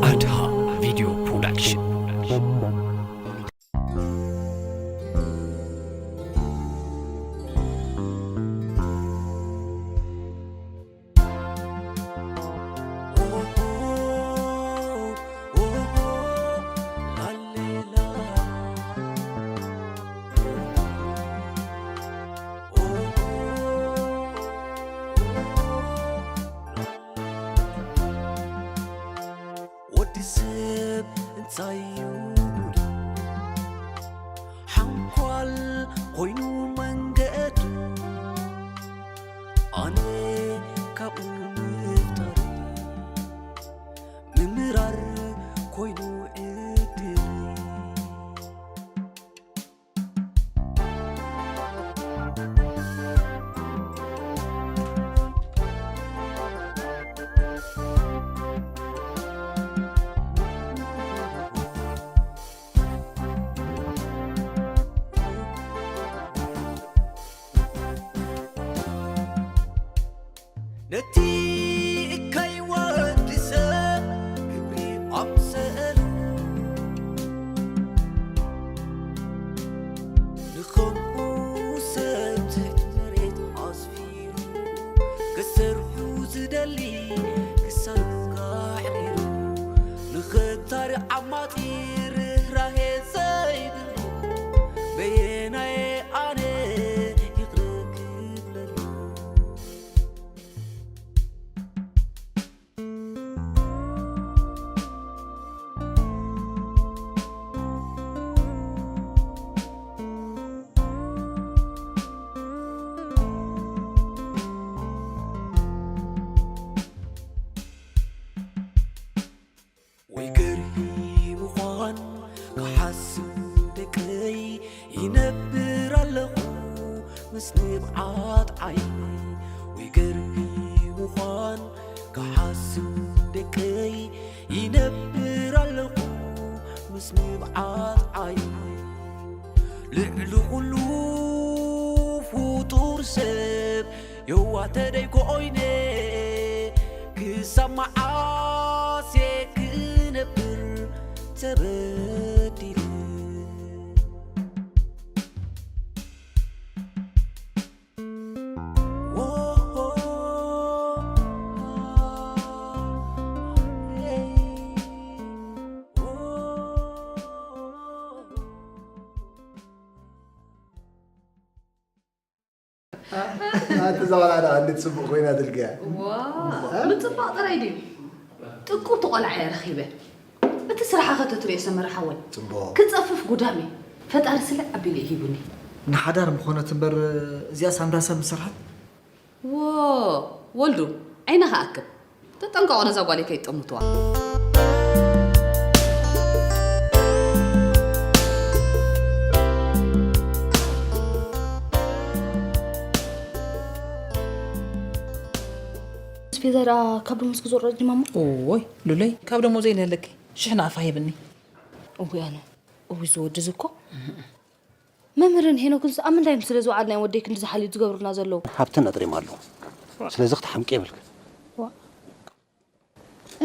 ኣድሃ ቪድዮ ፕሮዳክሽን። ወዲ ሰብ እንታይ እዩ ሓንኳል ኮይኑ መንገዱ ኣነ ካብኡ ምፍጣር ምምራር ኮይኑ ዕድል ነቲ እካይ ወዲ ሰብ ክብሪ ኣምሰሉ ንኸምኡ ሰብ ትሕቲ መሬት ኣስፊሩ ክሰርሑ ዝደሊ ክሳዱ ካሕዲሩ ንኽታሪ ዓማጺ ርህራሄ ዘይብሉ በየናየ ኣነ ይቕረ ክብለሉ ወይ ገርሂ ምዃን ክሓስብ ደቀይ ይነብር ኣለኹ ምስ ንብዓት ዓይኒ ወይ ገርሂ ምዃን ክሓስብ ደቀይ ይነብር ኣለኹ ምስ ንብዓት ዓይኒ ልዕሊ ኩሉ ፍጡር ሰብ የዋተ ደይኮይነ ክሳብ መዓስ ክነብር ተበዲለ ኣቲ ዘባላ ዳ እንዴት ጽቡቅ ኮይና ትልቀያ። ዋ፣ ምጽባቕ ጥራይ ድዩ? ጥቁ ተቆላዓ እየ ረኺበ። እቲ ስራሓ ከተትሪኦ ሰመረ ሓወይ። ጽቡቅ። ክጸፍፍ ጉዳም እየ። ፈጣሪ ስለ ኣቢሉ እዩ ሂቡኒ። ንሓዳር ምኾነት እምበር እዚኣ ሳምራ ሰብ ምሰርሐት። ዎ፣ ወልዱ፣ ዓይንኻ ኣክብ። ተጠንቀቑ ነዛ ጓለይ ከይጠምትዋ። ኣስቤዛ ደኣ ካብ ደሞዝ ክዝወር ድዩ ማማ? እዎይ ሉለይ፣ ካብ ደሞዘይ ልህለኪ ሽሕ ናቕፋ ሂብኒ። እውይ ኣነ፣ እውይ ዝወዲ እዚ እኮ መምህርን ሄኖክን ኣብ ምንታይ እዮም ስለ ዝወዓልና እዮም ወደይ ክንዲ ዝሓልዩ ዝገብሩልና ዘለዉ? ሃብተን ኣጥሪም ኣለዉ። ስለዚ ክትሓምቂ የብልክን።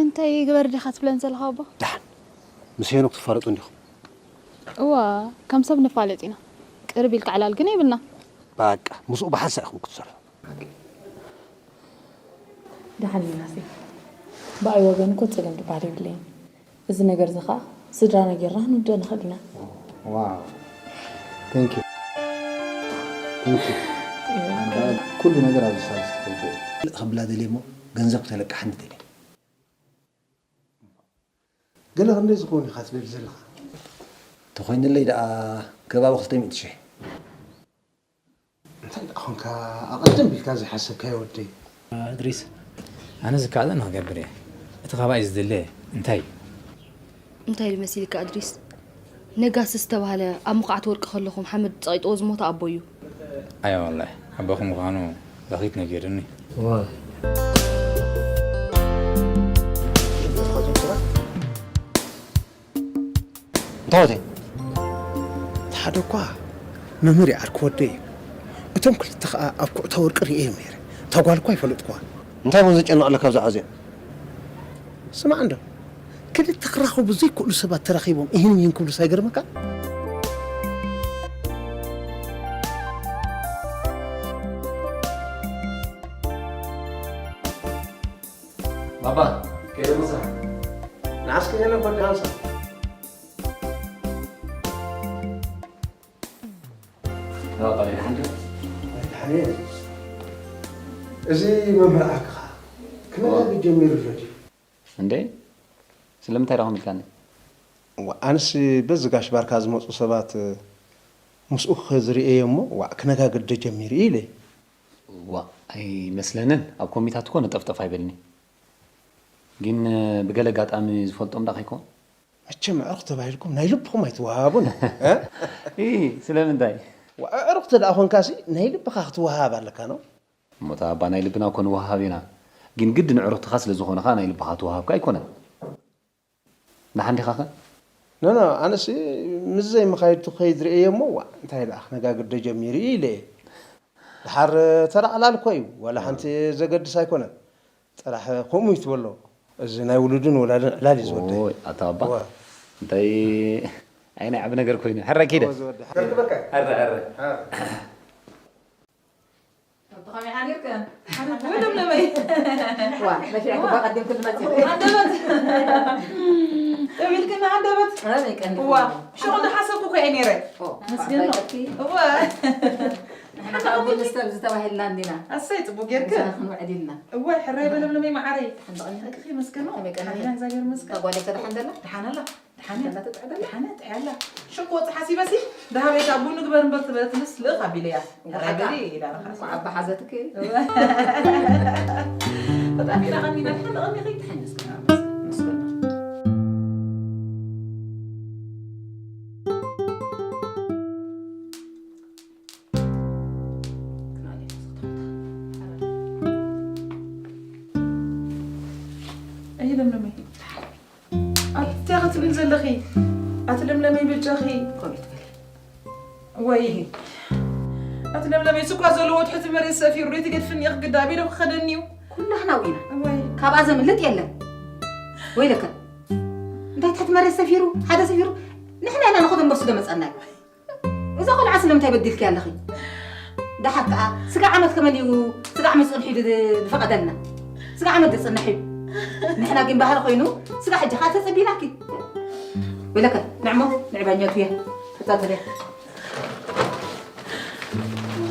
እንታይ ግበር ዲኻ ትብለን ዘለኻ ኣቦ? ደሓን ምስ ሄኖክ ትፋለጡ እንዲኹም። እዋ ከም ሰብ ንፋለጥ ኢና። ቅርብ ኢልካ ዕላል ግን የብልና። በቃ ምስኡ ብሓንሳእ ኢኹም ክትሰርሑ። ደሓን ምናሴ፣ ብኣይ ወገን እኮ ጸገም ዝበሃል የብለይን። እዚ ነገር እዚ ኸኣ ስድራና ጌርና ክንውድኦ ንኽእል ኢና። ዋው፣ thank you፣ thank you። ኣንታ ኩሉ ነገር ኣብዚ ሳልስቲ ከውድኦ እየ። ክብላ ደልየ እሞ ገንዘብ ክተለቅሓኒ ደልየ። ገለ ክንደይ ዝኸውን ኢኻ ትደሊ ዘለኻ? ተኾይንለይ ደኣ ከባቢ ክልተ ሚእቲ ሽሕ። እንታይ ደኣ ኾንካ ኣቐድም ቢልካ ዘይሓሰብካዮ ወደይ? እድሪስ፣ ኣነ ዝከኣለ ንኽገብር እየ። እቲ ካባይ ዝድለ እንታይ እዩ? እንታይ ኢሉ መሲልካ እድሪስ? ነጋሲ ዝተባህለ ኣብ መኹዓቲ ወርቂ ከለኹም ሓመድ ጸቒጥዎ ዝሞተ ኣቦይ እዩ። ኣያ ዋላሂ፣ ኣቦኺ ምዃኑ ዳኺት ነጊሩኒ። ዋው። እንታይ ወተይ? እቲ ሓደ እኳ መምህር ይዓርኩ ወደይ እዩ። እቶም ክልተ ኸኣ ኣብ ኩዕታ ወርቂ ርእየ እዮም ነይረ። እታ ጓል እኳ ኣይፈለጥኩዋን። እንታይ እሞ ዘጨንቕ ኣለካ ብዛዕባ እዚኦም? ስማዕ እንዶ፣ ክልተ ክራኸቡ ዘይክእሉ ሰባት ተራኺቦም ይህን ይህን ክብሉስ ኣይገርመካን? ባባ፣ ከይደ ምሳሕ። ንዓስከ የለ ኮዲ ሃንሳ። ባባ፣ ደሓን ዶ? ደሓን እየ። እዚ መምህር ዓክኻ ክመይ ጀሚሩ ኣሎ ድዩ? እንዴ? ስለምንታይ ዳኹም ኢልካኒ? ዋ፣ ኣነስ በዚ ጋሽ ባርካ ዝመጹ ሰባት ምስኡ ክዝርእየ እሞ፣ ዋእ፣ ክነጋግር ዶ ጀሚሩ ኢለ። ዋእ፣ ኣይመስለንን። ኣብ ኮሚታት እኮ ነጠፍጠፍ ኣይበልኒ። ግን ብገለ ኣጋጣሚ ዝፈልጦም ዳ ከይኮን? መቸም ኣዕሩኽ ተባሂልኩም ናይ ልብኹም ኣይትወሃሃቡን፣ እ? ኢ፣ ስለምንታይ? ዋእ፣ ኣዕሩኽ ተደኣ ኾንካሲ ናይ ልብኻ ክትወሃሃብ ኣለካ ነው። እሞ እታ ኣባ ናይ ልብና እኮ ንወሃሃብ ኢና። ግን ግድን ኣዕሩኽትኻ ስለ ዝኾንኻ ናይ ልብኻ ትወሃሃብካ ኣይኮነን። ንሓንዲኻኸ? ኖ፣ ኖ፣ ኣነሲ ምስ ዘይመኻይድቱ ክኸይድ ርእየ እሞ፣ ዋእ፣ እንታይ ደኣ ክነጋግር ዶ ጀሚሩ ኢለ እየ። ደሓር ተራ ዕላል እኮ እዩ፣ ዋላ ሓንቲ ዘገድስ ኣይኮነን። ጥራሕ ከምኡ እዩ ትበሎ። እዚ ናይ ውሉድን ወላድን ዕላል እዩ ዝወደይ። ኦይ፣ ኣታ ኣባ። እወ። እንታይ፣ ኣይ ናይ ዓቢ ነገር ኮይኑ። ሕራይ ከይደ። እወ፣ ዝወደ። ሕረ፣ ሕረ። ኣረ፣ ኣረ። ኣረ። ኣቦ ከመይ ሓዲርካ? ሓዲርካ። ወለም ለመይ። ዋ፣ መቼ እዋ። ኣቦ ቀዲምኩ ትመጽእ? ሃንደበት። ጠቢልክና ሃንደበት። ኣረ፣ ቀንዲ እዋ፣ ከመይ? ሽዑ ዝሓሰብኩ እኮ እየ ነይረ። ኦ፣ መስገን ነው። ኣባይተኪ። እዋ። ንሕና ካብ ቡን ንስተ ኣብዚ ተባሂልና እንዲና። ኣሰይ፣ ጽቡቅ ጌርክ። ምሳና ክንውዕድ ኢልና። እዋ፣ ሕራይ በለም ለመይ መዓረይ። ሓንደ ቀን። ደቅኺ መስገን ነው። ከመይ ቀን? ሓና እግዚኣብሔር መስገን። እታ ጓለይ ከ ደሓን ደላ? ደሓን ኣላ። ደሓን እያ። ደሓን እያ። ደሓን እያ፣ ጥዕያ ኣላ። ሽኮ ወጽእ ሓሲበሲ፣ ደሃበይ ካብ ቡን ንግበር እምበር ትበለትንስ ልእኽ ኣቢለያ። እንኳዕ ሕራይ በሊ ኣባ-፣ ኢላ ረኻ። እንኳዕ ኣባ ሓዘትኪ። ተጣፊእና ቀኒና፣ ድሓን ዶ ቀኒኺ? ድሓን ይመስገን፣ ይመስገን። ኣይ ለምለመይ። ኣቲ ክትብል ዘለኺ፣ ኣቲ ለምለመይ በጃኺ። ኮሜት በሊ። ወይ፣ ኣቲ ለምለመይ፣ ስኳ ዘለዎ ትሕቲ መሬት ሰፊሩ፣ ለይቲ ገድፍኒ እኽ ግዳ ኣቢለ ክኸደኒ እዩ። ኩላህና ውኢና። ወይ። ካብኣ ዘምልጥ የለን። ወይለከ። እንታይ ትሕቲ መሬት ሰፊሩ፣ ሓደ ሰፊሩ፣ ንሕና ኢና ንኸዶ እምበር ስዶ መጸና እዩ። እዛ ቆልዓ ስለምንታይ በዲልኪ ኣለኺ? ደሓር ከኣ ስጋ ዓመት ከመን እዩ ስጋ ዓመት ጽንሑ ኢሉ ዝ-፣ ዝፈቐደልና? ስጋ ዓመት ዝጽንሕ እዩ። ንሕና ግን ባህሪ ኮይኑ ስጋ ሕጂ ከኣ ተጸቢላኪ። ወይለከ ንዕሞ ንዕበኛቱ እያ። ተጻጸርያ።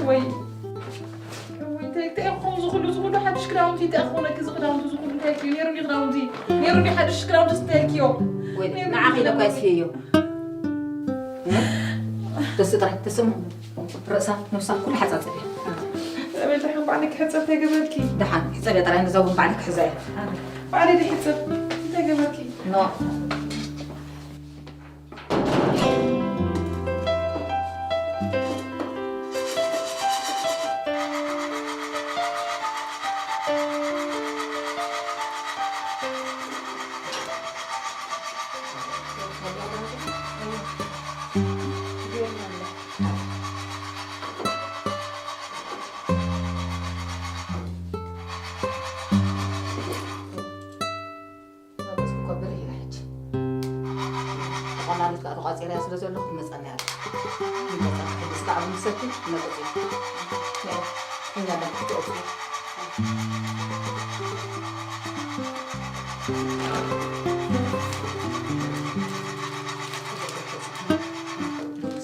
ወይ፣ ወይ፣ እንታይ፣ እንታይ ክኸውን ዝኽሉ፣ ዝኽሉ ሓድሽ ክዳውንቲ፣ እንታይ ክኾነኪ እዚ ክዳውንቲ፣ ዝኽሉ እንታይ እዩ? ነይሩኒ ክዳውንቲ፣ ነይሩኒ ሓድሽ ክዳውንቲ፣ እንታይ ኢልክዮ? ወይ፣ ነይሩኒ ንዓኺ ኢለ እኮ ክዳውንቲ። ኣስፍየዮ። እ? ተስ ጥራይ፣ ተስሙ። ርእሳ፣ ነብሳ፣ ኩሉ ሓጻጽብ እያ። ኣቤል፣ ደሓን ባዕለይ ክሕጸብ እንታይ ገበርኪ? ደሓን፣ ሕጸብያ ጥራይ፣ ነዛ እውን ባዕለይ ክሕዛ እያ። ባዕለይ ድሕጸብ እንታይ ገበርኪ? ኖ። እዛ ገጽኪ እኮ ብርህ ኢላ ሕጂ። ተቖናኒት ከኣ ተቋጺረያ ስለ ዘለኹ ክመጸና እያ። ክመጸና ሕጂ ስጋዕ ብምሰቲ ክመጽእ እዩ። ነይ፣ እኛ ደም ክትወጽኡ።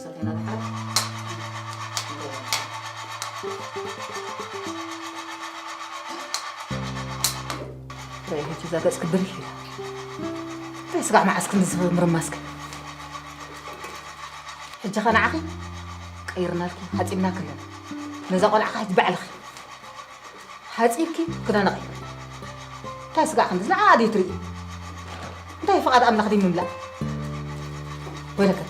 ሰቲና ደሓር። ራይ ሕጂ እዛ ገጽኪ ብርህ ኢላ። እንታይ ስጋዕ መዓስ ክንዲ ዝምርማስኪ? ሕጂ ኸ ንዓኺ ቀይርናልኪ፣ ሓጺብናኪ ኣለና። ነዛ ቆልዓ ኸ ሕጂ ባዕልኺ ሓጺብኪ ክዳና ቀይር። እንታይ ስጋዕ ክንዲ ንዓኣ ድዩ ትርኢ? እንታይ ፍቓድ ኣምላኽ ድዩ ምምላእ? ወይለከ።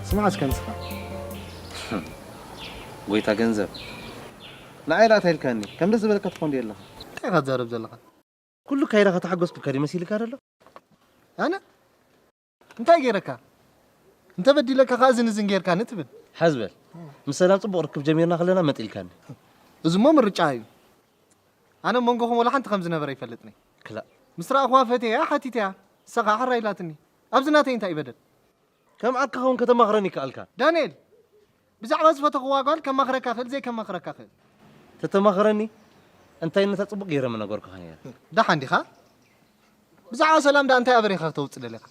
ስማዕ እስከ ንስኻ። ጎይታ ገንዘብ። ንዓይ ደኣ እንታይ ኢልካኒ? ከም ደስ ዝበለካ ትኾን ድየ ኣለኻ? እንታይ ኢኻ ትዛረብ ዘለኻ? ኩሉ ካይዳ ከተሓጎስኩካ ድዩ መሲልካ ዘሎ? ኣነ እንታይ ገይረካ? እንተበዲለካ ከኣ እዝን እዝን ጌርካኒ ትብል። ሓዝ በል። ምስ ሰላም ጽቡቕ ርክብ ጀሚርና ከለና መጥ ኢልካኒ። እዚ እሞ ምርጫ እዩ። ኣነ ኣብ መንጎኹም ወላ ሓንቲ ከም ዝነበረ ይፈልጥኒ። ክላእ። ምስ ረኣኹዋ ፈትየያ ሓቲተያ። ንሳ ከኣ ሕራይ ኢላትኒ። ኣብዚ ናተይ እንታይ እዩ በደል? ከም ዓርክኻ እውን ከተማኽረኒ ይከኣልካ። ዳንኤል፣ ብዛዕባ ዝፈተኽዋ ጓል ከማኽረካ ክእል ዘይከማኽረካ ክእል። ተተማኽረኒ እንታይ ነታ ጽቡቕ ገይረ ምነገርኩኻ ነይረ። ደሓን ዲኻ? ብዛዕባ ሰላም ደኣ እንታይ ኣበሬኻ ክተውጽእ ደሊኻ?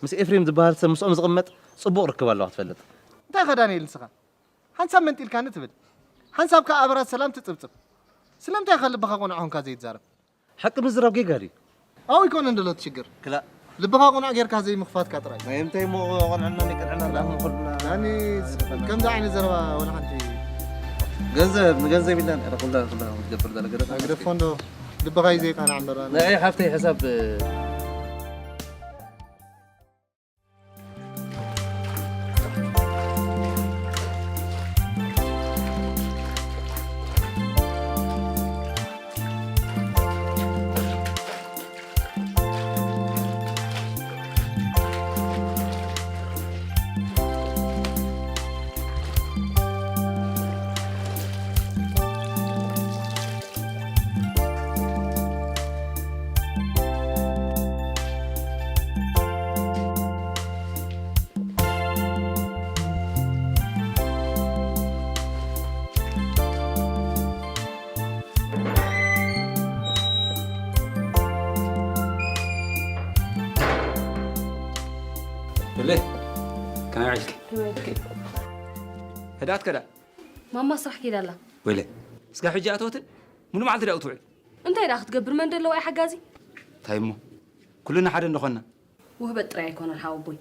ምስ ኤፍሬም ዝበሃል ሰብ ምስኦም ዝቕመጥ ጽቡቕ ርክብ ኣለዋ ክትፈልጥ። እንታይ ኢኻ ዳንኤል ንስኻ? ሓንሳብ መንጢልካኒ ትብል። ሓንሳብ ከኣ ኣበራት ሰላም ትጽብጽብ። ስለምንታይ ኢኻ ልብኻ ቆንዕ ኾንካ ዘይትዛረብ? ሓቂ ምዝራብ ጌጋ ድዩ? ኣብኡ ኣይኮነን ዘሎ እቲ ሽግር። ክላእ። ልብኻ ቁኑዕ ጌርካ ዘይምኽፋትካ ጥራይ። ናይ እንታይ እሞ ቆንዕና ንቅንዕና ደኣ ምን ኩልና። ያኒ ከምዚ ዓይነት ዘረባ ወላ ሓንቲ። ገንዘብ ንገንዘብ ኢልና ንሕና ኩልና ኩልና ክትገብር ዘለ ገለ ኣግደፎ እንዶ ልብኻ እዩ ዘይቃናዕ እምበር። ንዒ ካብተይ ሕሳብ ብለ ከመይ ውዒልኪ? ከመይ ውዒልኪ? ህድኣት ከዳ? ማማ ስራሕ ከይዳ ኣላ። ወይለ፣ እስጋ ሕጂ ኣተወትን? ሙሉ መዓልቲ ዳኣ ትውዕል? እንታይ ደኣ ክትገብር? መን ደለዋ እዩ ሓጋዚ? እንታይ እሞ? ኩልና ሓደ እንደኾንና። ውህበት ጥራይ ኣይኮነን ሓወቦይ።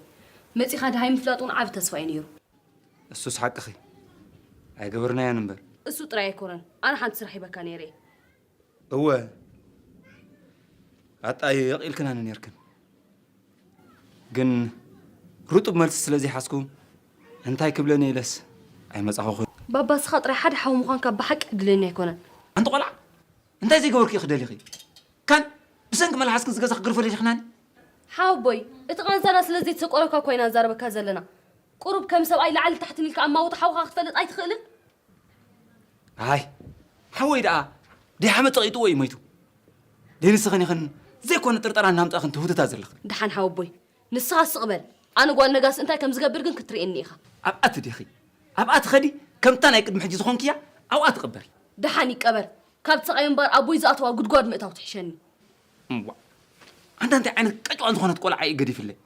መጺኻ ደሃይ ምፍላጥ እውን ዓቢ ተስፋ እዩ ነይሩ። እሱስ ሓቅኺ። ኣይገበርናዮን እምበር። እሱ ጥራይ ኣይኮነን። ኣነ ሓንቲ ስራሕ ሂበካ ነይረ እየ። እወ። ኣጣየቕ ኢልክናኒ ነይርክን። ግን ርጡብ መልሲ ስለ ዘይሓዝኩ እንታይ ክብለኒ ኢለስ ኣይመጻኹኹን። ባባ፣ እስኻ ጥራይ ሓደ ሓው ምዃንካ ብሓቂ ዕድለኛ ኣይኮነን። ኣንቲ ቆልዓ፣ እንታይ ዘይገበርኩ ኢኺ ደሊኺ? ካን ብሰንኪ መልሓስክን ዝገዛ ክግርፎ ደሊኽናኒ? ሓወቦይ፣ እቲ ቃንዛና ስለ ዘይተሰቆረካ እኮ ኢና ንዛረበካ ዘለና። ቁሩብ ከም ሰብኣይ ላዕሊ ታሕትን ኢልካ ኣማውታ ሓውኻ ክትፈልጥ ኣይትኽእልን? ኣይ፣ ሓወይ ደኣ ደይ ሓመድ ጸቒጥዎ እዩ ሞይቱ። ደይ ንስኽን ኢኽን ዘይኮነ ጥርጠራ እናምጻእኽን ትህውትታ ዘለኽን። ደሓን ሓወቦይ፣ ንስኻ ስቕ በል። ኣነ ጓል ነጋሲ እንታይ ከም ዝገብር ግን ክትርእየኒ ኢኻ። ኣብኣ ትደኺ፣ ኣብኣ ትኸዲ፣ ከምታ ናይ ቅድሚ ሕጂ ዝኾንክያ ኣብኣ ትቕበሪ። ደሓን ይቀበር። ካብ ስቓይ እምበር ኣቦይ ዝኣተዋ ጉድጓድ ምእታው ትሕሸኒ። እዋ፣ ኣንታ እንታይ ዓይነት ቀጭዋን ዝኾነት ቆልዓ እዩ ገዲፍለይ።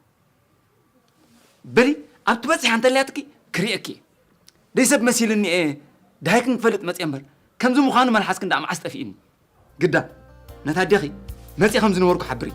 በሊ ኣብቲ በጺሓ እንተልያትኪ ክርእየኪ እየ። ደይ ሰብ መሲልኒ እየ ደሃይክን ክፈልጥ መጽየ እምበር ከምዚ ምዃኑ መልሓስክን ደኣ መዓስ ጠፊእኒ። ግዳ ነታ ኣዴኺ መጽየ ከም ዝነበርኩ ሓብሪ።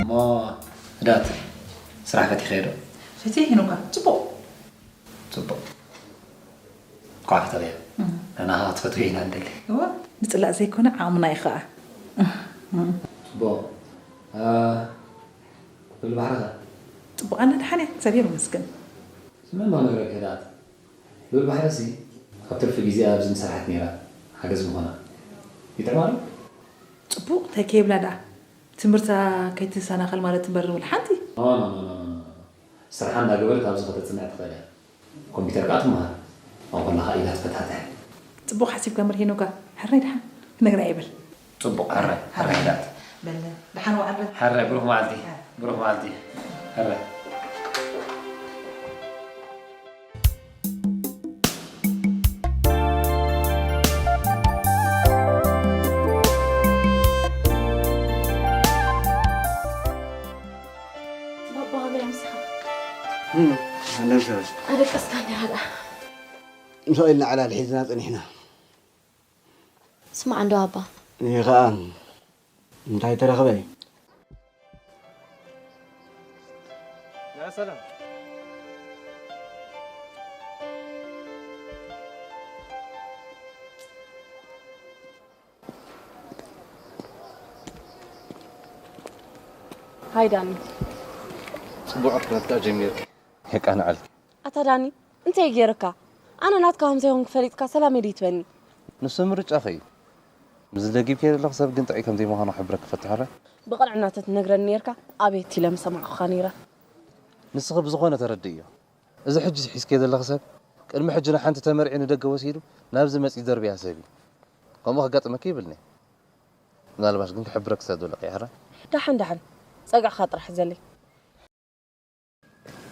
እሞ ህዳት ስራሕ ፈቲኸዮ ዶ? ፈትየ ሄኖካ፣ ጽቡቕ። ጽቡቕ። እንኳዕ ፈተኽዮ። እም። ንሕና ኸዓ ክትፈትዎ ኢና ንደሊ። እወ፣ ንጽላእ ዘይኮነ ዓቕምና እዩ ኸዓ። እም። ጽቡቕ። እ፣ ልዑል ባሕሪ ኸ? ጽቡቕ ኣነ ደሓን እየ፣ እግዚኣብሔር ይመስገን። ስምዕማ ክነግረኪ ህድኣት። ልዑል ባሕሪ ሲ፣ ኣብ ትርፊ ግዜኣ ኣብዚ ምሰርሐት ነይራ፣ ሓገዝ ምኾና። ይጥዕማ ዶ? ጽቡቕ፣ እንታይ ከይብላ ደኣ። ትምህርታ ከይትሰናኸል ማለት እምበር ንብል ሓንቲ። ኖ፣ ኖ፣ ኖ፣ ኖ፣ ኖ፣ ኖ። ስርሓ እንዳገበረት ኣብዚ ከተጽንዕ ትኽእል እያ። ኮምፒተር ከኣ ትመሃር። ኣብኡ ከላ ከኣ ኢዳ ትፈታትሕ። ጽቡቕ ሓሲብካ መርሂኖካ። ሕራይ ደሓን። ክነግራ ይብል። ጽቡቕ፣ ሕራይ፣ ሕራይ፣ ሕራይ። ሕራይ። በል፣ ደሓን ዋዕል በል። ሕራይ፣ ብሩኽ መዓልቲ፣ ሕራይ። ብሩኽ መዓልቲ። ሕራይ። ባባ፣ ከመይ ኣምሲኻ? ኣለምሰበስ ኣደቀስካኒ ደኣ። እንስቕ ኢልና ዕላል ሒዝና ጸኒሕና። ስማዕ እንዶ ኣባ። እኔ ኸኣ እንታይ ተረኽበ? ሃይ ዳኒ። ጽቡቕ ክትነጥቃ ጀሚርኪ። የቃንዓልኪ። ኣታ ዳኒ፣ እንታይ ገይርካ? ኣነ ናትካ ከም ዘይኮንኩ ፈሊጥካ ሰላም የድይትበኒ። ንሱ ምርጫኺ እዩ። ምስ ለጊብኪ ዘለኺ ሰብ ግን ጥዑይ ከም ዘይምዃኑ ክሕብረኪ ፈትሐረ። ብቕንዕና ተትነግረኒ ነይርካ ኣቤት ኢለ ምሰማዕኩኻ ነይረ። ንስኺ ብዝኾነ ተረድእዮ። እዚ ሕጂ ሒዝኪ ዘለኺ ሰብ ቅድሚ ሕጂ ንሓንቲ ተመርዒ ንደገ ወሲዱ ናብዚ መጺኡ ደርብያ ሰብ እዩ። ከምኡ ከጋጥመኪ ይብልኒ። ምናልባሽ ግን ክሕብረኪ ስለ ዝደለኹ እየ ሕራይ። ደሓን ደሓን፣ ጸግዕኻ ጥራሕ ሕዘለይ።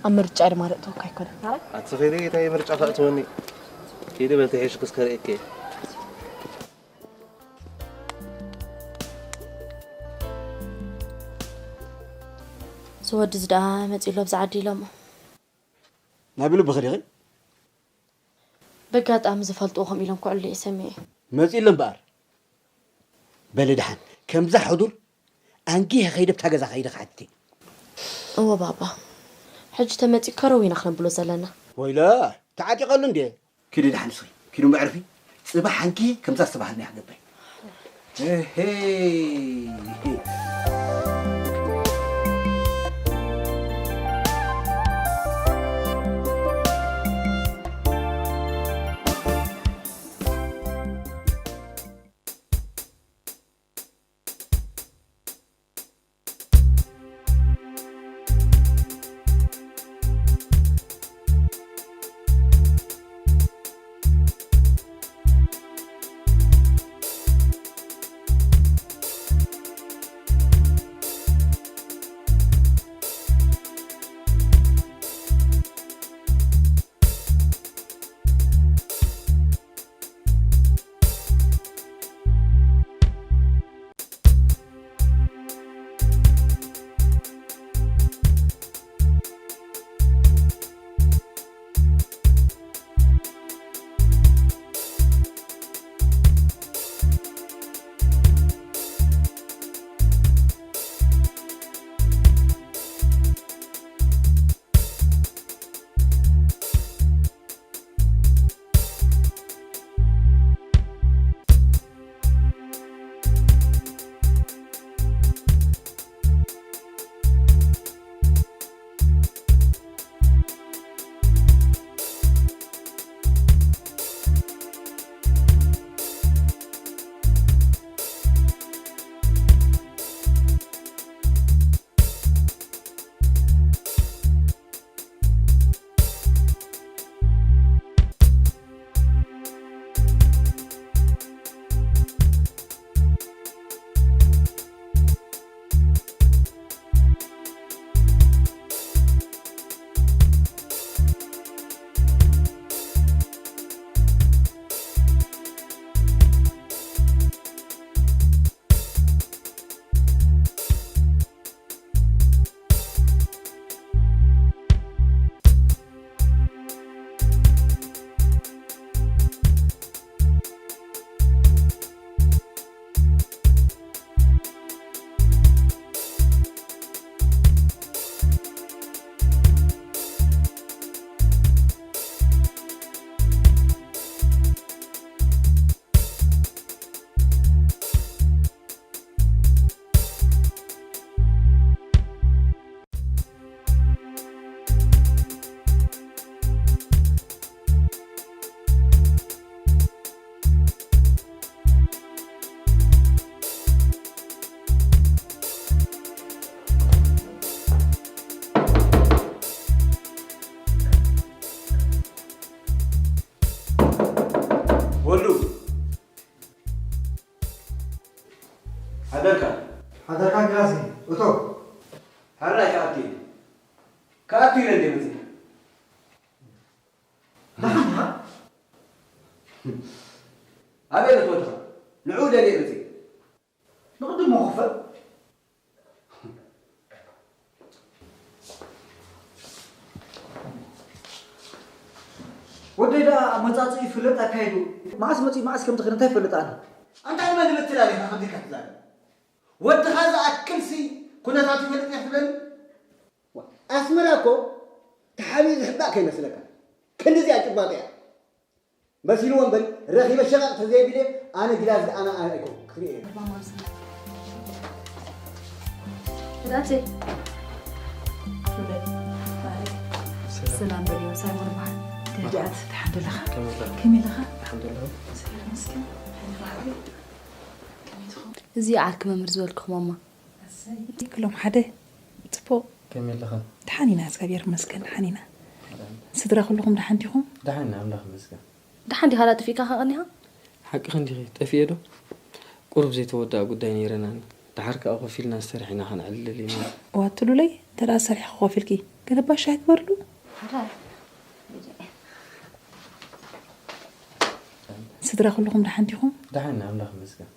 ኣብ ምርጫ ድማ ዘእትወካ ኣይኮነን። ኣቲ ኺዲ እንታይ ምርጫ ከእትወኒ? ኪዲ በልቲ ሒሽክስ ከርእየኪ እየ። እዚ ወዲ እዚ ደኣ መጺኡ ኣሎ ኣብዚ ዓዲ ኢሎሞ። ናብ ልብኺ ዲኺ? በጋጣሚ ዝፈልጥዎ ከምኡ ኢሎም ክዕሉ እየ ሰሚዐ። መጺኡ ኣሎ እምበኣር። በሊ ደሓን ከምዛ ሕዱር ኣንጊሀ ከይደ ብታ ገዛ ከይደ ክሓትት እየ። እወ ባባ፣ ሕጂ ተመጺኡ ከረው ኢና ክነብሎ ዘለና። ወይለ ተዓጢቐሉ እንድየ። ኪዲ ደሓን ንስኺ ኪዱ እምበኣር ፊ ጽባሕ ኣንጊሀ ከምዛ ዝተባህልናያ ክገብር እየ። እሄ። ሓደርካ። ሓደርካ ግራዚ፣ እቶ። ሕራይ ክኣቱ ኢለ። ክኣቱ ኢለ እንደ መፅእ። ደሓን ኢኻ? ኣበይ ኢለ ትወድኻ? ንዑ ደልየ መፅእ። ንቕድሞ ክፈል። ወደይ ደኣ ኣመጻጽኡ ይፍለጥ ኣካይዱ። መዓስ መጺኡ መዓስ ከም ዝኸደ እንታይ ይፈልጥ ኣነ? ኣንታ ንመን ንምትላል ኢኻ ከምዚ ኢልካ ትዛረብ? ወድኻ ዝኣክልሲ ኩነታቱ ይፈልጥ ኢኻ ትብለኒ? ዋ፣ ኣስመራ እኮ ተሓቢኡ ዝሕባእ ከይመስለካ። ክንድዚኣ ጭባጥ እያ። መሲልዎ እምበሪ ረኺበ ሸቓቕ ተዘይቢለ ኣነ ግዳዝ ኣነ ኣነ ኣይኮንኩ ክትሪኦ እየ። ማማ ሰላም። ወዳተይ። ሰላም በልዮ፣ ሳይሞን በሃል። ደህድኣት፣ ደሓን ደለኻ? ከመይ ኣለኻ? ከመይ ኣለኻ? ኣልሓምዱሊላህ። ሰላም መስኪን። ከመይ ትኸውን? እዚ ዓርኪ መምህር ዝበልኩ ማማ። ኣሰይ። ኩሎም ሓደ። ጽቡቕ። ከመይ ኣለኻ? ደሓን ኢና፣ እግዚኣብሔር ይመስገን፣ ደሓን ኢና። ደሓን። ስድራ ኩልኹም ደሓን ዲኹም? ደሓን ኢና፣ ኣምላኽ ይመስገን። ደሓን ዲኻ? ዳ ጠፊእካ ከ ቀኒኻ? ሓቅኺ እንዲኺ፣ ጠፊኤ ዶ? ቁሩብ ዘይተወድኣ ጉዳይ ነይረናኒ። ደሓር ከኣ ኮፍ ኢልና ዝሰርሕ ኢና ከነዕልል ኢና። እዋ፣ ትሉለይ፣ እንተ ደኣ ሰሪሕኺ ኮፍ ኢልኪ፣ ገለ ባሻ ኣይግበርሉ? ሓራይ። ስድራ ኩልኹም ደሓን ዲኹም? ደሓን ኢና፣ ኣምላኽ ይመስገን።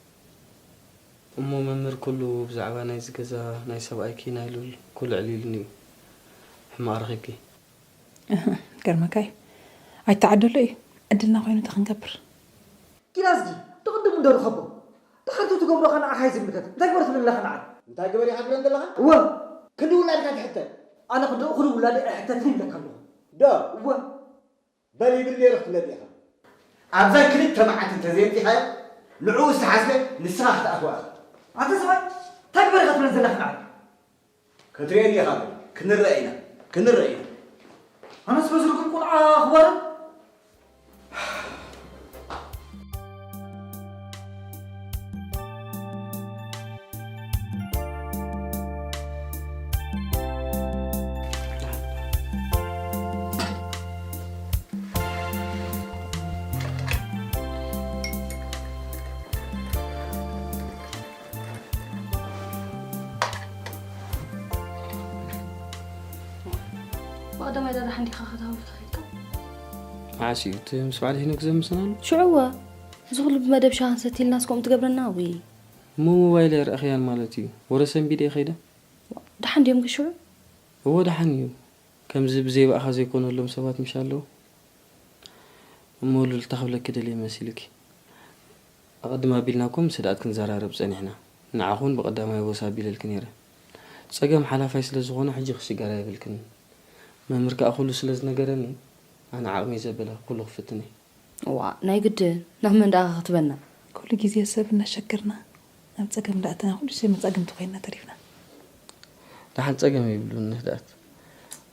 እሞ መምህር፣ ኩሉ ብዛዕባ ናይዚ ገዛ ናይ ሰብኣይኪ ናይ ሉል ኩሉ ኣዕሊሉኒ እዩ። ሕማቕ ረኺብኪ? እህ፣ ገርመካ እዩ። ኣይተዓደሎ እዩ። ዕድልና ኮይኑ እንታይ ክንገብር? ኪዳዝጊ፣ ትቕድም እንዶ ርኸቦ። ድሓር ትገብሮ ኸ ንዓኻ ይዝምተት። እንታይ ግበር ትብል ኣለኻ ንዓይ? እንታይ ግበር ኢኻ ትብለን ዘለኻ? እወ። ክንዲ ውላድካ ትሕተት። ኣነ ክንዲ እኹል ውላደይ ኣይሕተትን ይብለካ ኣለኹ። ዶ? እወ። በል ይብል ነይሩ ክትብለኒ ኢኻ። ኣብዛ ክልተ መዓልቲ እንተዘየምጺኻዮ፣ ንዕኡ ዝተሓስበ ንስኻ ክትኣትዋ ኢኻ። ኣንታ ሰብኣይ፣ እንታይ ግበር ኢኻ ትብለን ዘለኻ ንዓይ? ክትርእየኒ ኢኻ፣ ክንረአ ኢና፣ ክንረአ ኢና። ኣነስ በዚ ርጉም ቁልዓ ክዋረድ? ብቐዳማይ ዳዳ ሓንዲኻ ከተሃውር ተኸይድካ? መዓስ እዩ እቲ ምስ በዓል ሄኖክ ዘምስናሉ? ሽዑ እወ። እዚ ኩሉ ብመደብ ሻሂ ክንሰቲ ኢልናስ ከምኡ ትገብረና? ውይ። እሞ ሞባይል ኣይረኣኽያን ማለት እዩ? ወረ ሰንቢደ እየ ከይደ? ደሓን ድዮም ግን ሽዑ? እወ ደሓን እዩ። ከምዚ ብዘይ ብኣኻ ዘይኮነሎም ሰባት ምሽ ኣለዉ። እሞ ሉል እንታይ ክብለኪ ደልየ መሲልኪ? ኣቐድም ኣቢልና እኮ ምስ ህድኣት ክንዘራረብ ጸኒሕና። ንዓኹን ብቐዳማይ ወስ ኣቢለልኪ ነይረ። ጸገም ሓላፋይ ስለ ዝኾነ ሕጂ ክሽገር ኣይብልክን። መምህር ከኣ ኩሉ ስለ ዝነገረኒ ኣነ ዓቕመይ ዘበለ ኩሉ ክፍትን እየ። እዋ፣ ናይ ግድን ናብ መን ደኣ ክትበና? ኩሉ ግዜ ሰብ እናሸገርና ኣብ ጸገም እንዳእተና ኩሉ ግዜ መጻግምቲ ኮይንና ተሪፍና። ደሓን ጸገም የብሉን ንህድኣት።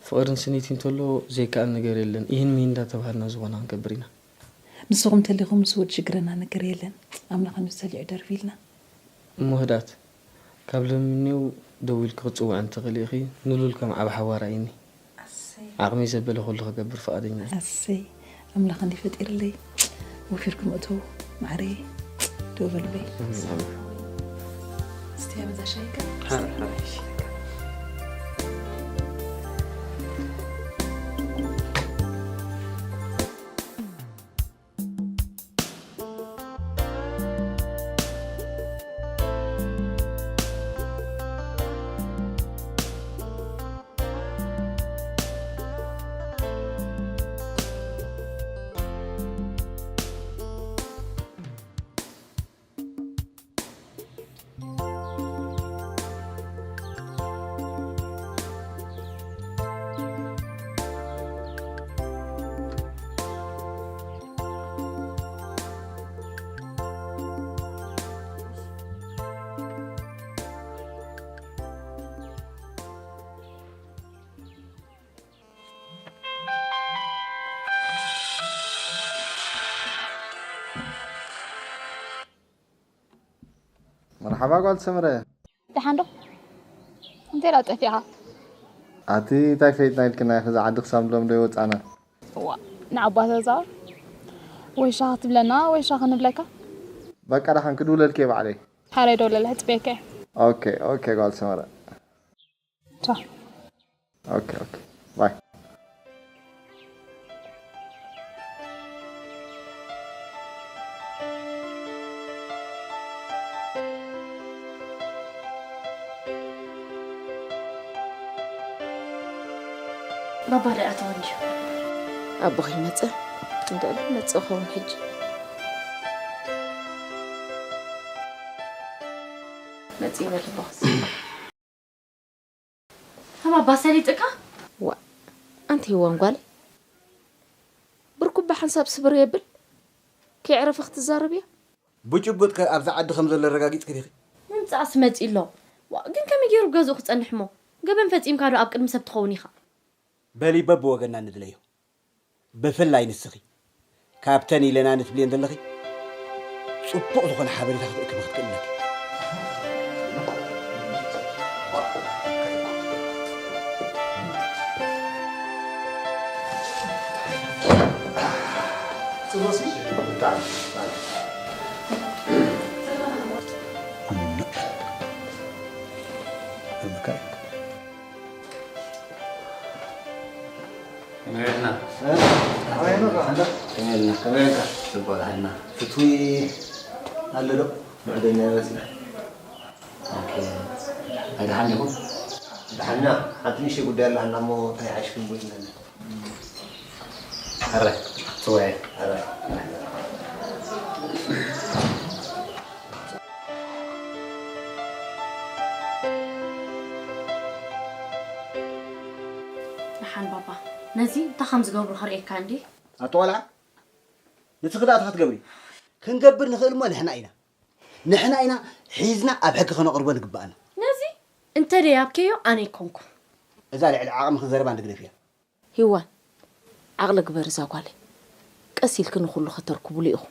ፍቕርን ስኒት እንተሎ ዘይከኣል ነገር የለን። ይህን ሚሂን እንዳተባሃልና ዝኾና ክንገብር ኢና። ንስኹም ተሊኹም ምስ ወድ ሽግረና ነገር የለን። ኣምላኽ ንሰሊዑ ደርፊ ኢልና። እሞ ህድኣት፣ ካብ ሎሚ ንኔው ደዊልኪ ክትጽውዕን ትኽእሊ ኢኺ። ንሉል ከም ዓቢ ሓዋ ርኣይኒ። ኣሰይ። ዓቕመይ ዘበለ ኩሉ ክገብር ፍቓደኛ እየ። ኣሰይ፣ ኣምላኽ እንዲ ፈጢርለይ። ወፊርኩም እተው፣ ማዕረይ። ደው በሉለይ። ኣሜን፣ ኣሜን። እስቲ በዛ ሻይካ። ሓ-፣ ሓ-፣ መርሓባ ጓል ሰመረ። ደሓን ዶ? እንታይ ደኣ ጠፊእኻ? ኣቲ እንታይ ፈይጥና ኢልክና ኢኺ፣ እዛ ዓዲ ክሳብ ንለምዶ ይወጻና። እዋ፣ ንዓባ ተዛወር። ወይ ሻሂ ክትብለና ወይ ሻሂ ክንብለካ። በቃ ደሓን ክድውለልኪ እየ ባዕለይ። ሓራይ ደውለለ፣ ሕጽበየካ እየ። ኦኬ ኦኬ ጓል ሰመረ። ቻው። ኦኬ ኦኬ ባይ። ባባ ደኣ ተወልዩ ኣቦኺ መጸ እንደለ መጸ ኸውን ሕጂ መጽ ይበል ኣቦኽስ ከም ኣባ ሰሊጥካ ዋ ኣንቲ ህዋን ጓለይ ብርኩባ ሓንሳብ ስብር የብል ከየዕረፈ ክትዛረብ እያ ብጭቡጥ ከ ኣብዚ ዓዲ ከም ዘሎ ኣረጋጊጽኪ ዲኺ? ምምጻእስ መጺኡ ኣሎ። ዋእ ግን ከመይ ገይሩ ኣብ ገዝኡ ክጸንሕ እሞ? ገበን ፈጺምካ ዶ ኣብ ቅድሚ ሰብ ትኸውን ኢኻ? በሊ በብወገንና ንድለዮ። ብፍላይ ንስኺ ካብተን ኢለናኒ ትብልየን ዘለኺ ጽቡቕ ዝኾነ ሓበሬታ ክትእክቢ ክትክእሊ ኣለኪ። ከመይ ውዒልና? ከመይ ውዒልና? ከመይ ውዒልካ? ጽቡቕ ደሓንና። ፍትዊ ኣሎ ዶ? ምዕደኛ ይመጽእ። ኦኬ። ኣይ ደሓን ዲኹም? ደሓንና። ሓንቲ ንእሽተይ ጉዳይ ኣላትና እሞ እንታይ ይሓይሽ ክንብል ኢልና። ሕረ ጽወየ። ሕረ። ደሓን ባባ ነዚ እንታይ ከም ዝገብሩ ከርእየካ እንዴ ኣቲ ቆልዓ ነቲ ክዳእቲ ክትገብሪ ክንገብር ንኽእል እሞ ንሕና ኢና ንሕና ኢና ሒዝና ኣብ ሕጊ ከነቕርቦ ንግባኣና ነዚ እንተ ደይ ኣብከዮ ኣነ ኣይኮንኩ እዛ ልዕሊ ዓቕሚ ክዘረባ ንግደፍ እያ ሂዋን ዓቕሊ ግበሪ እዛ ጓለይ ቀስ ኢልኪ ንኹሉ ከተርክብሉ ኢኹም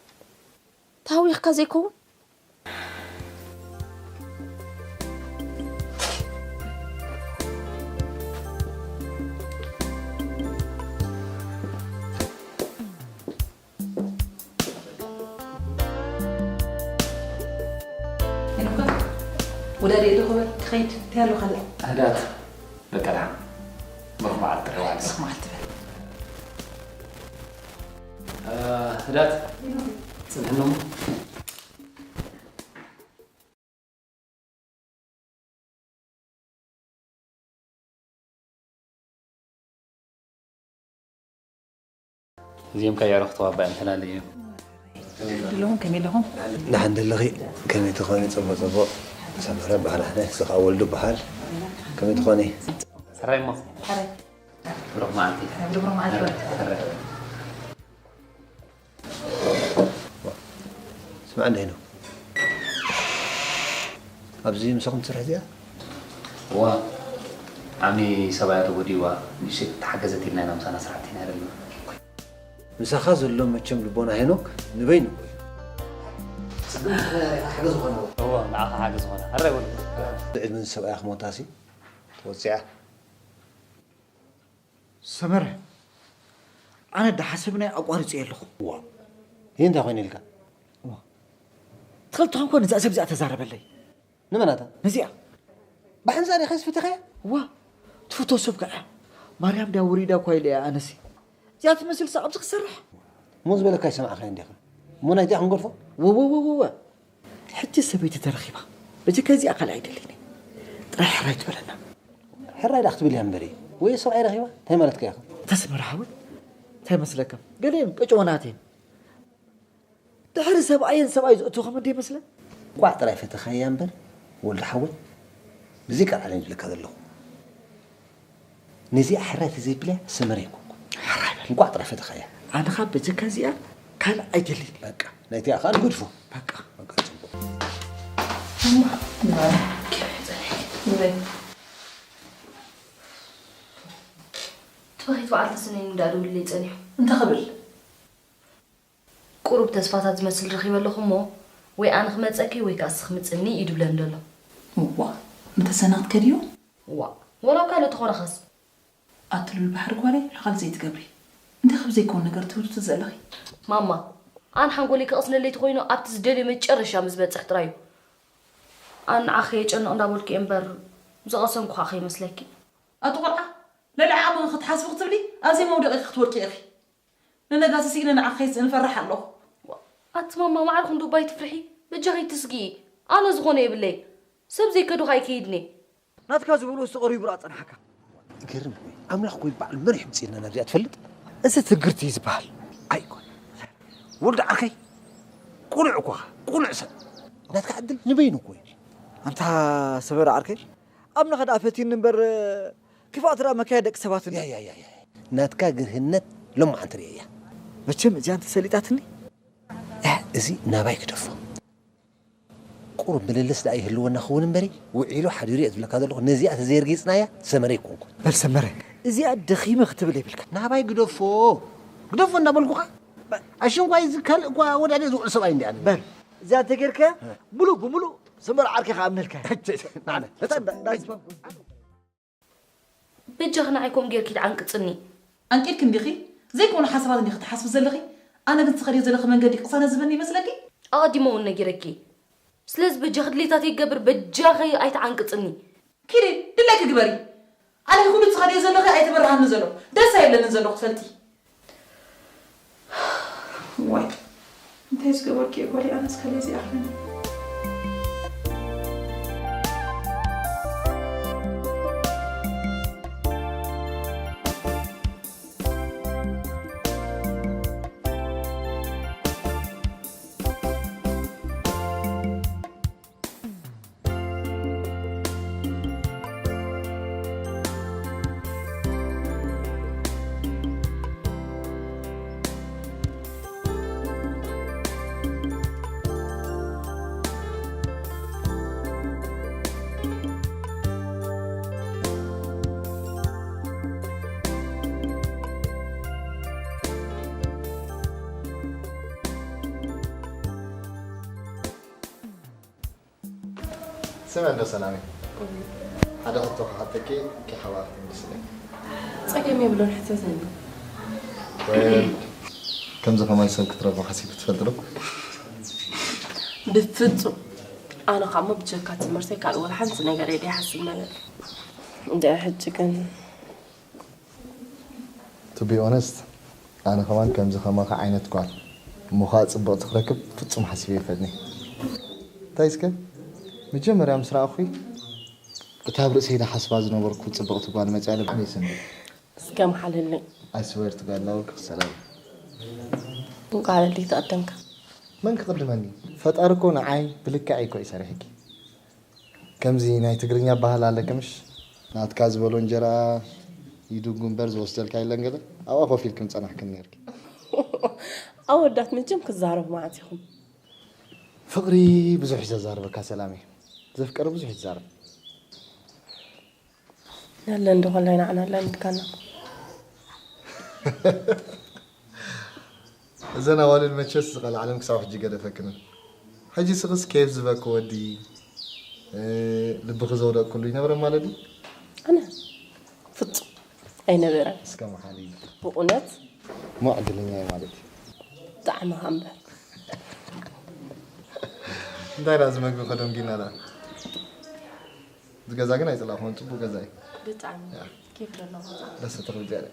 ተሃዊኽካ ዘይከውን ወዳዲ እዶ ክበል ክኸይድ እንታይ ኣሎ ካልእ ህዳት በቃ ደሓን ብሩኽ በዓል ጥሪ ዋዕልስ ብሩኽ በዓል ትበል ህዳት ፅንሕኖም እዚኦም ከየዕረኽቱ ኣባ እዮም ተላለዩ እዮም። ድለኹም ከመይ ኣለኹም? ደሓን ደለኺ? ከመይ ትኾኒ? ጽቡቕ ጽቡቕ። ሰመረ በዓል ኣሕነ፣ እዚ ኸኣ ወልዱ በዓል። ከመይ ትኾኒ? ሕራይ እሞ። ብሩኽ መዓልቲ። ብሩኽ መዓልቲ። ሕራይ። ስማዕ እንደ ሄኖክ ኣብዚ ምሳኹም ትሰርሕ እዚኣ እዋ ዓሚ ሰብኣያ ተጎዲእዋ ንእሽተይ ተሓገዘት ኢልና ኢና ምሳና ስራሕቲ ኢና ዘለና ምሳኻ ዘሎ መቸም ልቦና ሄኖክ ንበይኑ እኮ እዩ ጽግም ሓገዝ ዝኾነ እዋ ንዓኻ ሓገዝ ዝኾነ ሕራይ ወልዱ ዕድመ ሰብኣያ ክሞታሲ ተወፂዓ ሰመረ ኣነ ዳሓሰብናዮ ኣቋሪፀዮ ኣለኹ። እዋ ይህ እንታይ ኮይኑ ኢልካ? ትኽእል ተኾንኮ ነዛ ሰብ እዚኣ ተዛረበለይ። ንመን ኣታ? ነዚኣ። ብሓንሳእ ዲኻስ ፈቲኻያ? እዋ ትፍቶ ሰብ ከዓ እያ። ማርያም ድያ ወሪዳ እኳ ኢለ እየ ኣነሲ። እዚኣ ትመስል ሰ ኣብዚ ክሰርሕ? እሞ ዝበለካ ኣይሰማዕካዮን ዲኻ? እሞ ናይቲኣ ክንገድፎ? ወወወወወ ሕጂ ሰበይቲ ተረኺባ በጀካ እዚኣ ካልእ ኣይደልን እየ ጥራይ ሕራይ ትበለና ሕራይ ዳ ክትብል እያ እምበሪ ወይ ሰብኣይ ረኺባ እንታይ ማለትካ ኢኻ ተስመራ ሓወይ እንታይ መስለካ ገሊኦም ቅጭወናት እየን ድሕሪ ሰብኣየን ሰብኣይ ዘእትዎ ከም እንደ ይመስለን ቋዕ ጥራይ ፈተኻያ እምበር ወልዲ ሓወይ ብዘይ ቃል ዓለም ዝብለካ ዘለኹ ነዚኣ ሕራይ ተዘይብልያ ሰመረ ኣይኮንኩን። ሕራይ በል። እንቋዕ ጥራይ ፈተኻያ። ኣነ ኸኣ በጀካ እዚኣ ካልእ ኣይደልን እየ። በቃ ናይቲኣ ኸኣ ንገድፎ። በቃ። በቃ ጽቡቕ። እሞ ንባና ኪመይ ጸኒሕኪ? ንበይ። ትበኺት በዓል ተስነይ እንዳ ደውልለይ ጸኒሑ። እንታይ ክብል? ቁሩብ ተስፋታት ዝመስል ረኺበ ኣለኹ እሞ ወይ ኣነ ክመጸኪ ወይ ከኣ እስኺ ምጽኒ እዩ ድብለኒ ደሎ። እዋ ምተሰናኽት ከድዮ? ዋእ ወላ ኣብ ካልእ ተኾነኸስ? ኣቲ ሉል ባሕሪ ጓለይ ሎኻል ዘይትገብሪ እንታይ ካብ ዘይከውን ነገር ትህውትቲ ዘለኺ? ማማ ኣነ ሓንጎለይ ከቕስነለይ ተኾይኑ ኣብቲ ዝደልዮ መጨረሻ ምስ በጽሕ ጥራይ እዩ። ኣነ ንዓኺ የጨንቕ እንዳበልኩ እየ እምበር ዝቐሰንኩኻ ከይመስለኪ። ኣቲ ቆልዓ፣ ልዕሊ ዓቕምኺ ክትሓስቢ ክትብሊ ኣብ ዘይመውደቒ ክትወድቂ ኢኺ። ንነጋሲ ስኢነ ንዓኺ ከይስእን እፈርሕ ኣለኹ። ኣቲ ማማ፣ ማዕርኹ እንዶ ባይ ትፍርሒ፣ በጃኺ ትስግኢ። ኣነ ዝኾነ የብለይ። ሰብ ዘይከዱኻ ኣይከይድን እየ። ናትካ ዝበሎ ዝተቐሪቡ ራኣ ጸናሕካ። ይገርም እኮ እዩ። ኣምላኽ እኮ እዩ ባዕሉ መሪሑ ምጽእልና ናብዚኣ ትፈልጥ? እዚ ትግርቲ እዩ ዝበሃል። ኣይኮን። ወልዲ ዓርከይ፣ ቁኑዕ እኮ ኢኻ፣ ቁኑዕ ሰብ። ናትካ ዕድል ንበይኑ እኮ እዩ። ኣንታ ሰበራ ዓርከይ፣ ኣምላኽ ደኣ ፈቲኒ እምበር፣ ክፍኣት ደኣ መካየዲ ደቂ ሰባት እንድዩ። ያ፣ ያ፣ ያ፣ ያ። ናትካ ግርህነት ሎማዓንቲ ርእየያ። መቸም እዚኣ እንተሰሊጣትኒ። እ፣ እዚ ናባይ ግደፎ። ቁሩብ ምልልስ ደኣ ይህልወና ክውን እምበሪ፣ ውዒሉ ሓዲሩ እየ ዝብለካ ዘለኹ። ነዚኣ ተዘየርጊጽናያ ሰመረ ኣይኮንኩን። በል ሰመረ፣ እዚኣ ደኺመ ክትብል የብልካ። ናባይ ግደፎ፣ ግደፎ እንዳበልኩኻ። ኣሽንኳይ እዚ ካልእ እኳ ወዳደ ዝውዕል ሰብኣይ እንዲ ኣነ። በል፣ እዚኣ እንተጌርካያ፣ እ። ምሉእ ብምሉእ ሰመረ ዓርከይ ክኣምነልካ እየ። ናዕለ፣ መጻ እንዳ-፣ እንዳ-፣ በጃኺ ንዓይ ከምኡ ጌርኪ ትዓንቅጽኒ። ኣንቂድኪ እንዲኺ? ዘይኮነ ሓሳባት እንዲኺ ትሓስቢ ዘለኺ? ኣነ ግን ትኸድዮ ዘለኺ መንገዲ ቅሳነት ዝህበኒ ይመስለኪ? ኣቐዲመ እውን ነጊረኪ። ስለዚ በጃኺ ድሌታተይ ክገብር በጃኺ ኣይትዓንቅጽኒ። ኪዲ፣ ድሌኪ ግበሪ። ኣነ ኩሉ ትኸድዮ ዘለኺ ኣይተበርሃኒ ዘሎ። ደስ ኣይብለንን ዘሎ ክትፈልጢ። ዋይ፣ እንታይ ዝገበርኪ እየ ጓለይ? ኣነስ ከለይ እዚኣ ኾይነ። ስምዒ እንዶ ሰላመይ፣ ሓደ ሕቶ ክሓተኪ፣ ኪሓባ ክትምልስለይ። ጸገም የብሉን፣ ሕተተኒ። ወይ፣ ከምዚ ከማይ ሰብ ክትረኽቢ ሓሲብኪ ትፈልጢ ዶ? ብፍጹም። ኣነ ኸኣ እሞ ብጀካ ትምህርተይ ካልእ ወላ ሓንቲ ነገር እየ ዘይሓስብ ነበር። እንድዒ ሕጂ ግን To be honest፣ ኣነ ከማን ከምዚ ከማኺ ዓይነት ጓል እሞ ኸኣ ጽብቕቲ ክረክብ ፍጹም ሓሲበ ኣይፈልጥን እየ። እንታይ እስከ መጀመርያ ምስ ረኣኹኺ እታ ኣብ ርእሰይ ዝሓስባ ዝነበርኩ ጽብቕቲ ጓል መጺኣለ ብጣዕሚ እየ ሰንቢደ። እስከ መሓልለይ። I swear to God ላወልክ ክሰላም። እንቋዕ ልደይ ተቐደምካ። መን ክቕድመኒ? ፈጣሪ እኮ ንዓይ ብልክዐይ እኮ እዩ ሰሪሕኪ። ከምዚ ናይ ትግርኛ ኣበሃህላ ኣለኪ ምሽ? ናትካ ዝበሎ እንጀራ ይድጉ እምበር ዝወስደልካ የለን ገለ ኣብኣ ኮፍ ኢልኪ ምጸናሕክን ነርኪ። ኣወዳት መቸም ክዛረቡ መዓት ኢኹም። ፍቕሪ ብዙሕ እዩ ዘዛርበካ ሰላመይ። ዘፍቀረ ብዙሕ እዩ ዝዛረብ። ያለን ዶ ኸላይ ንዓና ኣላሚድካና። እዘን ኣዋልድ መቸስ ዝቐልዓለን ክሳብ ሕጂ ገደፈክንን። ሕጂ ስኽስ ኬፍ ዝበኪ ወዲ፣ እ፣ ልብኺ ዘውደቕክሉ ይነብረ ማለት ድዩ? ኣነ ፍጹም ኣይነበረን። እስከ መሓሊ። ብእውነት? እሞ ዕድለኛ እየ ማለት እዩ። ብጣዕሚ እኻ እምበር። እንታይ ደኣ እዚ መግቢ ከደንጊና ደኣ? እዚ ገዛ ግን ኣይጸላእኩዎን፣ ጽቡቕ ገዛ እዩ። ብጣዕሚ ያ። ኬፍ ዘለዎ ገዛ። ደስ ትብል እዚኣ።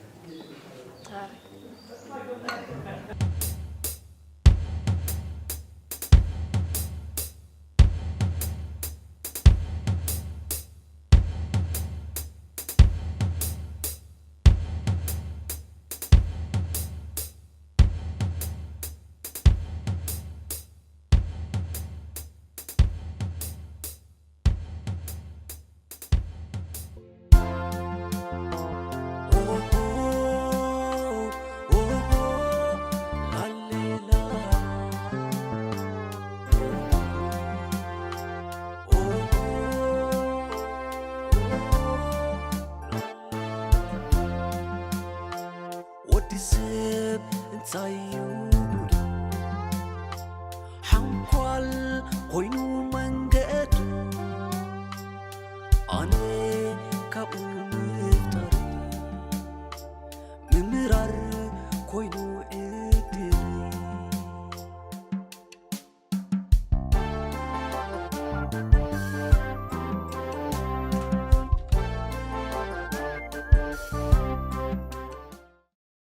ኣረ።